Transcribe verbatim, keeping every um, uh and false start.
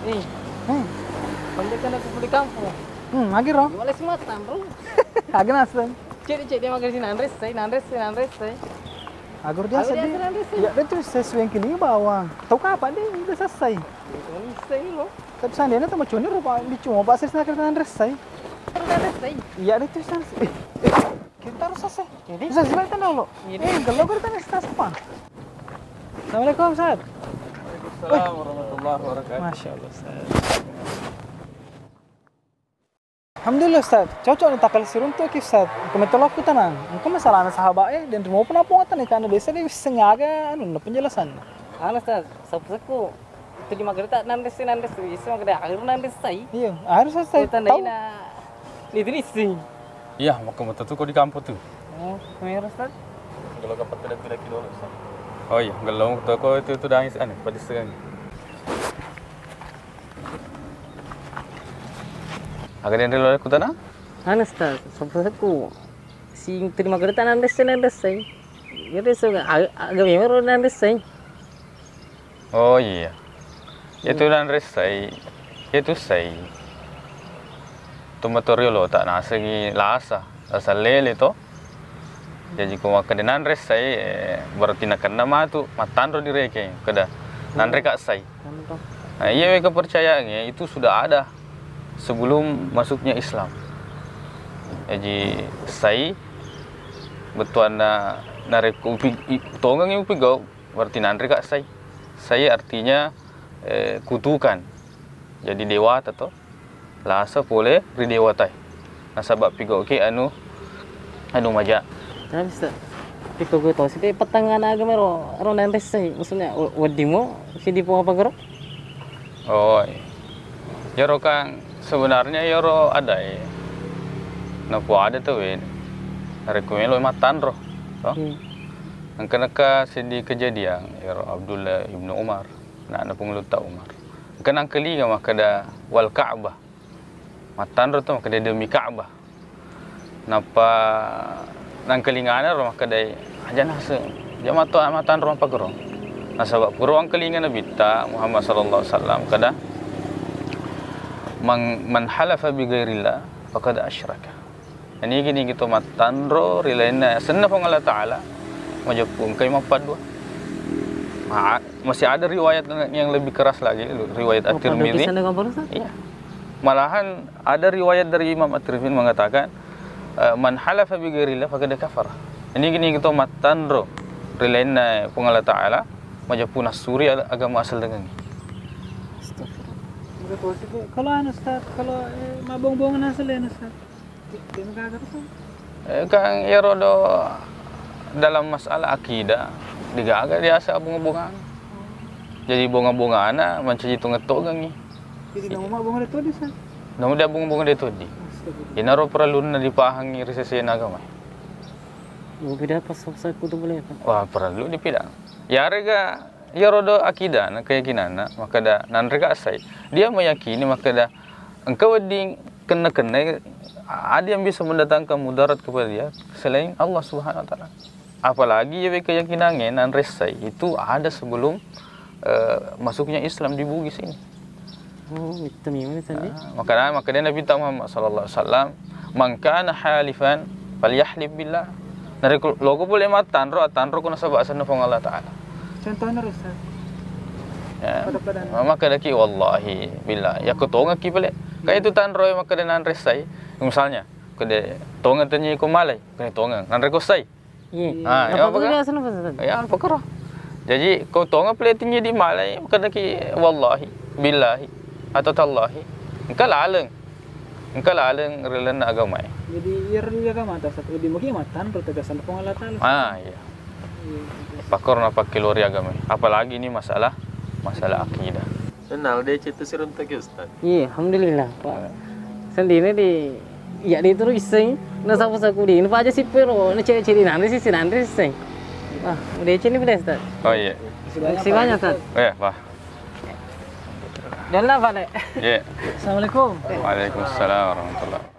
Nih, hmm. Pendekkan aku beli kampung. Hmm, agi ro? Wala si matang, bro. Agi naseng. Cek, cek dia makan sini, nanressai, nanressai, nanressai. Agur dia sedih. Nanressai. Ya, dia tuh sesuai yang kini bawang. Tahu kapan dia udah selesai? Selesai lo. Tapi seandainya teman cuni rupa bicu mau pasir sana kita nanressai. Nanressai. Iya, dia tuh selesai. Eh, eh. Kita harus selesai. Jadi? Bisa silakan dulu. Jadi? Eh, kalau kita nih selesai apa? Assalamualaikum, Ustaz. Waalaikumsalam warahmatullahi wabarakatuh. Masya Allah, Ustaz. Alhamdulillah, Ustaz. Cocok nih takal siruntuk ki, Ustaz. Engka metto lokku tanang. Engka masalahna sahabat e, dan mau pun apa ngata nih, karena biasa dia bisa nyaga anu penjelasan. Anu, Ustaz, sapu-sapu. Itu di magrib tak nandes, nandes, bisa magrib akhir nandes sai. Iya, harus selesai. Tandai na. Itu lisi. Iya, maka metu tu ko di kampung tu. Oh, kamera, Ustaz? Kalau kapan tidak tidak kilo, Ustaz. Oh iya, kalau tu ko itu, itu dah anu, pada setengah. Aga den relo ku tanang? Anu, Ustaz, sapu-sapu. Sing terima kereta nandes, nandes sai. Jadi so aga memang nandes sai. Oh iya. Iya tu nanressai. Iya tu sai. Tu mato riolo tak nasengi lasa, lasa lele to. Jaji ko makkeda nanressai, eh, berarti nakenna matu mattanro direkeng, keda nanre ka sai. Nah, iya kepercayaannya itu sudah ada sebelum masuknya Islam. Jaji sai bettuanna narekko upi-, i-, tongengi upigau, berarti nanre ka sai. Sai artinya, eh, kutukan. Jadi dewata to. Lasa pole ri dewatai. Nasaba pigauki anu, anu maja. Tapi Ustaz, piko gue tau sih, pettangana agama ro, ro nanre sai. Maksudnya, we-, wedding mo, sidi po apa gero? Oh, iya. Iyaro kan sebenarnya iyaro ada e. Napo ada tu we. Narekko melo mattanro. To? Hmm. Engka-engka seddi kejadian, iyaro Abdullah ibnu Umar, anakna Pengulutta Umar. Engka nangkalinga makkeda, "Wal Ka'bah." Mattanro tu makkeda, "Demi Ka'bah." Nappa nangkalingana ro makkedai, "Aja naseng, aja matto mattanro mappakuro." Nasaba pura wangkalinga Nabitta Muhammad sallallahu alaihi wasallam kada, "Man, man halafa bi ghairillah faqad asyraka." Nigi-nigi to mattanro ri lainna asenna Puang Allah Ta'ala, majeppu engkai mappaddua. Ma-, masih ada riwayat yang lebih keras lagi, riwayat At-Tirmidzi. Iya. Malahan ada riwayat dari Imam At-Tirmidzi mengatakan, eh, "Man halafa bi ghairillah faqad kafara." Nigi-nigi to mattanro ri lainna Puang Allah Ta'ala, majeppu nassuri agama asal dengengi. Astagfirullah. Kalau anu, Ustaz, kalau, eh, mabong-bongan asal ya, Ustaz. Eh, kan iyaro do dalam masalah akidah, degaga biasa bunga-bungana. Jadi bunga-bungana mancaji tungettogengi. Jadi namu bunga de toddi, Sa? Namu dia bunga-bunga de toddi. Astagfirullah. Inaro perlunna dipahangi ri sesena agama. Mau beda pas saku tu boleh, Pak? Wah, perlu dipidang. Yarega iyaro do akidah na keyakinanna, makkeda nanre ka sai. Dia meyakini makkeda engka wedding kenna-kenna, ada yang bisa mendatangkan mudarat kepada dia selain Allah Subhanahu wa Ta'ala. Apalagi ya keyakinannya nanre sai itu ada sebelum, eh, masuknya Islam di Bugis ini. Oh, itu memang tadi. Ah, makanya, makanya Nabi Muhammad sallallahu alaihi wasallam, "Man kana halifan falyahlif billah." Narekko logo pole mattanro, attanro ko nasaba asenna Puang Allah Ta'ala. Contohnya, Ustaz. Ya. Pada-pada. Maka daki wallahi billah. Ya ko tongeng ki pale. Kayak itu tanro ya maka nanre sai. Misalnya, ko de tongeng tenyi ko malai, ko de tongeng. Nanre ko sai. Iya. Ah, ya apa kan? Biasa napa, Ustaz? Ya apa karo? Jadi ko tongeng pale tenyi di malai, maka daki wallahi billahi atau tallahi. Engka laleng. Engka laleng ri lalenna agamae. Jadi, iya ri agama ta satu di mugi mattanro tegasan Puang Allah Ta'ala. Ah, iya. Iya. Pakkoro napakkelori agamae. Apalagi ini masalah, masalah akidah. Kenal D C tu siruntuk, Ustaz. Iya, alhamdulillah, Pak. Sendiri di, iya, di terus iseng. Na sapu-sapu di ini, Pak, aja sipiro, na cewek-cewek nanti sih, nanti iseng. Ah, D C ini boleh, Ustaz. Oh, iya. Terima kasih banyak, Ustaz. Iya, Pak. Dan lah, Pak, Dek. Iya. Assalamualaikum. Waalaikumsalam warahmatullahi.